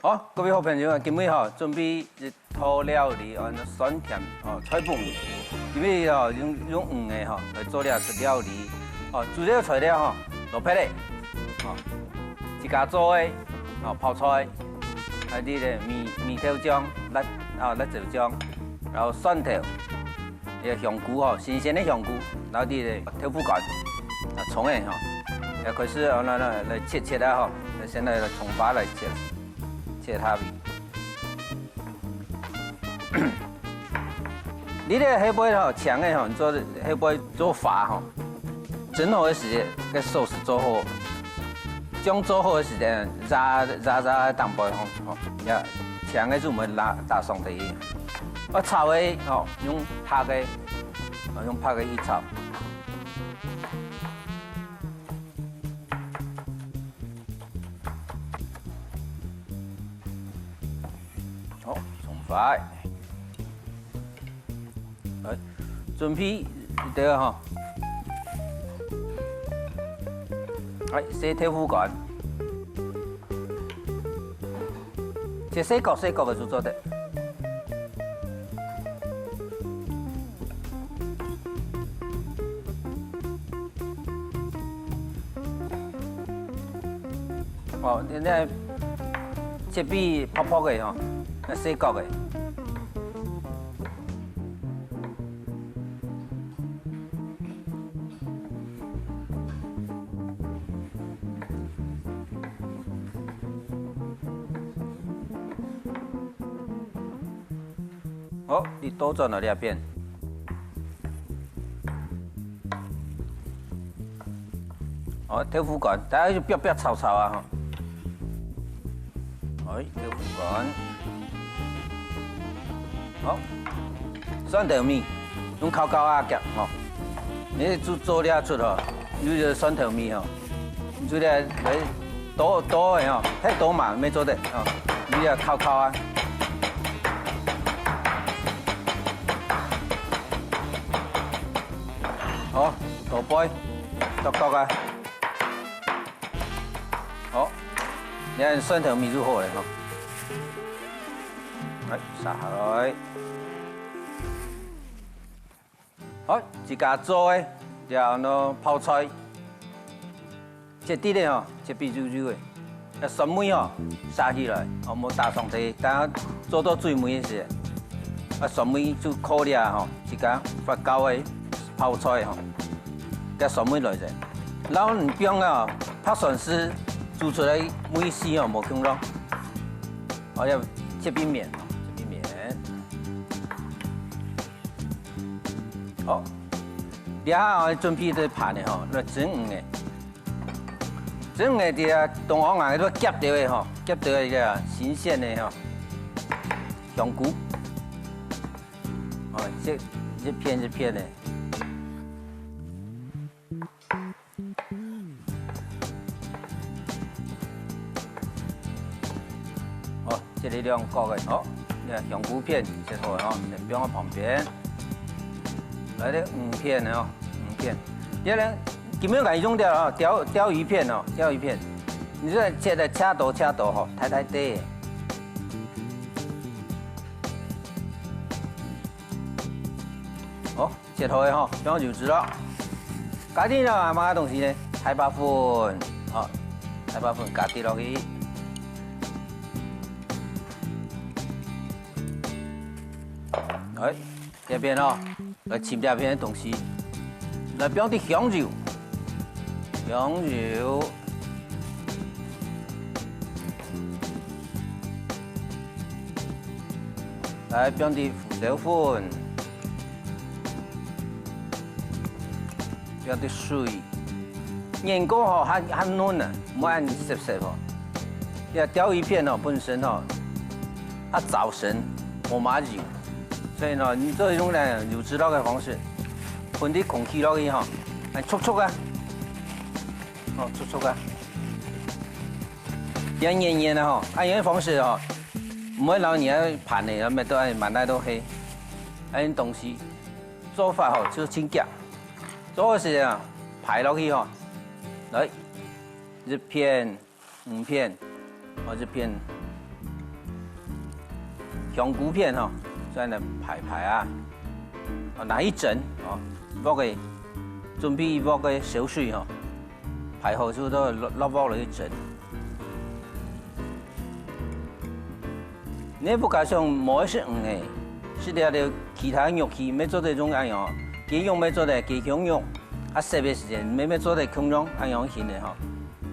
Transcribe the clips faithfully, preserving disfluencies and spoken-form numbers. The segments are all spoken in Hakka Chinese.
好，各位好朋友啊，今日吼準備一道料理，安到酸甜吼菜脯米。今日吼用用魚个吼來做這出料理。吼，主要材料吼，蘿蔔仔，吼，自家做个，吼泡菜，還有這个米米豆醬、辣啊辣椒醬，然後蒜頭。 這个香菇吼，新鮮个香菇，然後這个豆腐乾，啊蔥仔吼，也開始啊來來來切切啊吼，先來來蔥花來切，切下去。你這个後背吼，青个吼，你做後背做花吼，蒸好个時節，該sauce做好，醬做好个時節，炸炸炸當背吼，吼，也青个就毋會炸炸上去。啊炒个吼，用白个。 啊，用白个去炒。好，蔥花。來，準備一兜吼。來，洗豆腐乾。 切細角細角个就做得。哦，你那切片薄薄个吼，那細角个。 好，你倒轉來這片。好，豆腐乾，大家就煏煏炒炒啊，吼。 哎，豆腐乾。好，蒜頭米，用烤烤啊夾吼。你煮做這出吼，有个蒜頭米吼，你就來來多多个吼，太多嘛，毋做得吼，你也烤烤啊。好，豆乾，剁剁啊。 好，你看蒜頭米就好了哈。來，撒下來。好，自家做个，然後呢泡菜，切丁个吼，切片幼幼个。 啊，蒜尾吼，撒起來，哦，莫撒上去，等下做到最尾个時，啊，蒜尾就靠這吼，自家發酵个泡菜吼，該蒜尾來咧。然後你放啊，白蒜絲煮出來味緒吼，無共樣。哦，要切片面，切片面。好，這下哦，準備个盤个吼，來蒸魚个。 蒸个這个東方啊，都夾到个吼，夾到个這个新鮮个吼，香菇，哦，這一片一片个。 好，這裡兩角个，好，這香菇片切好了吼，先放到旁邊。來，這魚片呢，吼，魚片。這呢，今日𠊎用到吼，鯛鯛魚片哦，鯛魚片。你這切个恰到恰到吼，大大塊。 好，切好个吼，放油紙咯。加點了麼个東西呢？大白粉，好，大白粉加滴落去。哎，這片哦，來浸這片个東西，來放點香油，香油。 來，放點胡椒粉，放點水。年糕吼，較較嫩啊，毋好恁濕濕吼。這鯛魚片吼，本身吼，較燥身，無麼油，所以呢，你做一種呢，油脂落个方式，噴點空氣落去吼，來搓搓啊，哦，搓搓啊。 這樣黏黏个吼，恁樣个方式吼，毋會摎你个盤呢，乜都恁滿來都係，恁樣東西做法吼就真遽。做个時啊，排落去吼，來，一片、五片，哦，一片，香菇片吼，這樣來排排啊，哦，拿一整哦，鑊个準備鑊个燒水吼，排好之後落落鑊落去整。你屋下想無愛食魚个，食了了其他肉去，乜做得用恁樣哦，雞肉乜做得，雞胸肉，啊，煠个時間乜乜做得共樣恁樣形个吼。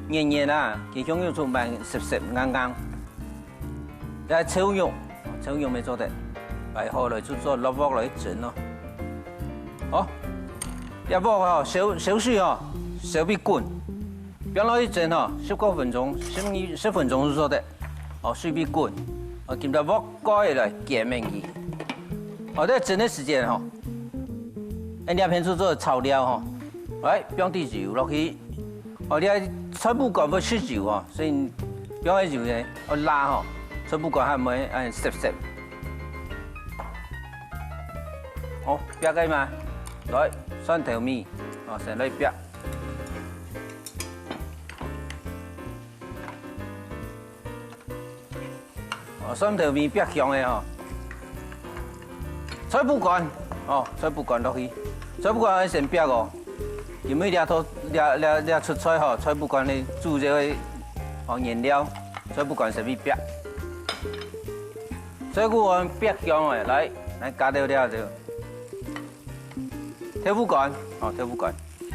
圓圓啊，雞胸肉就蠻實實硬硬。這瘦肉，瘦肉乜做得，擺好來就做落鑊來蒸咯。好，這鑊吼，燒燒水吼，燒畀滾，放落去蒸吼，十過分鐘，十二十分鐘就做得。哦，水畀滾，哦，今朝鑊蓋來煎面佢。哦，在蒸个時間吼，哎，這片就做炒料吼，來，放滴油落去。 哦，你个菜脯乾會出油哦，所以放个油呢，愛罅吼，菜脯乾還毋會恁澀澀。好，煏个嘛，來，蒜頭米，哦，先來煏。哦，蒜頭米煏香个吼。菜脯乾，哦，菜脯乾落去，菜脯乾愛先煏哦，因為這道這這這出菜吼，菜脯乾个主要个哦原料，菜脯乾先去煏。菜脯乾煏香个，來，來加兜料就。豆腐乾，哦，豆腐乾，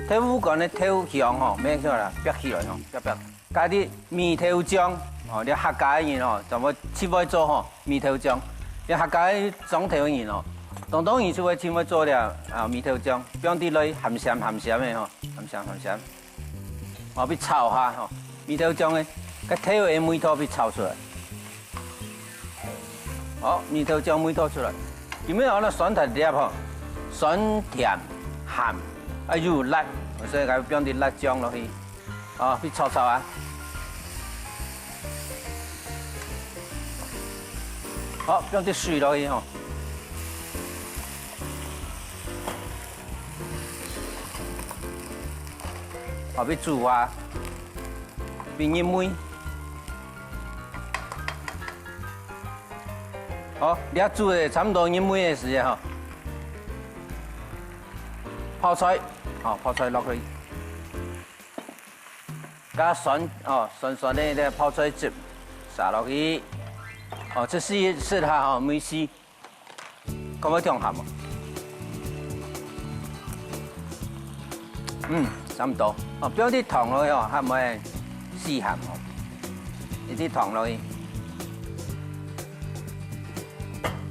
豆腐乾个豆香吼，免少啦，煏起來吼，煏煏。 加滴米豆醬，哦，這客家个人哦，全部盡會做吼，米豆醬。這客家个庄頭个人哦，當多人就會盡會做這啊米豆醬，放滴落去鹹鹹鹹鹹个吼，鹹鹹鹹鹹。哦，分炒下吼，米豆醬个，該豆个味道分炒出來。好，米豆醬味道出來，因為哦，該酸甜个吼，酸甜鹹，啊又辣，所以該放滴辣醬落去。 哦，去炒炒啊。好，放滴水落去吼。好，去煮啊，去入味。好，這煮个差毋多入味个時間吼，泡菜，好，泡菜落去。 加酸，哦，酸酸个這泡菜汁，撒落去。哦，這試試下吼，味緒，敢會忒鹹哦？嗯，差毋多。哦，放滴糖落去哦，還毋會死鹹哦。一滴糖落去。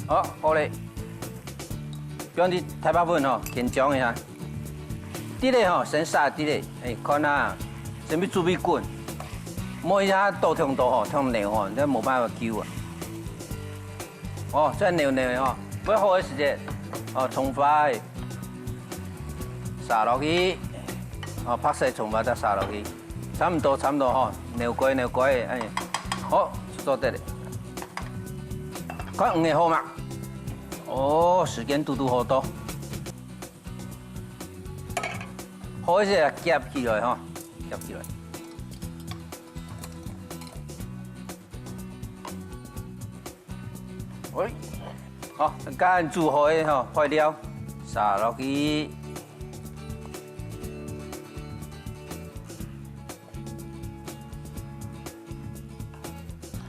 哦，好咧。放滴太白粉哦，牽醬一下。 滴咧吼，先撒滴咧，哎，看啊，先去煮佢滾，莫一下倒忒多吼，忒流吼，這無辦法救啊。哦，再扭扭吼，愛好个時節，哦，蔥花仔撒落去，哦，白色蔥花再撒落去，差毋多差毋多吼，扭過扭過，哎，好，做得咧。看魚仔好無？哦，時間堵堵好到。 好勢夾起來吼，夾起來。喂，好，剛煮好个吼，配料撒落去。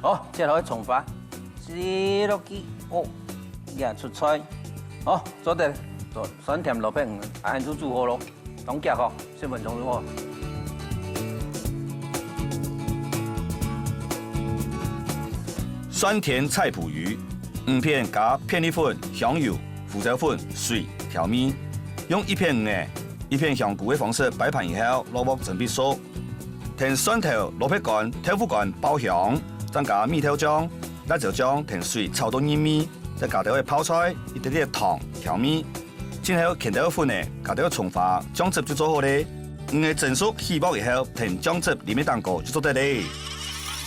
好，切好个蔥花，切落去，哦，也出菜。好，做得，做酸甜蘿蔔魚，恁就煮好咯。 當遽吼，十分鐘就好。酸甜菜脯魚，魚片加片栗粉、香油、胡椒粉、水調味，用一片魚仔、一片香菇个方式擺盤以後，落鑊準備熟。添蒜頭、蘿蔔乾、豆腐乾爆香，再加米豆醬、辣椒醬，添水炒到入味，再加兜仔泡菜，一滴滴糖調味。 盡後，牽兜仔粉仔，加兜蔥花，醬汁就做好咧。魚仔蒸熟起鑊以後，添醬汁淋在頂高就做得咧。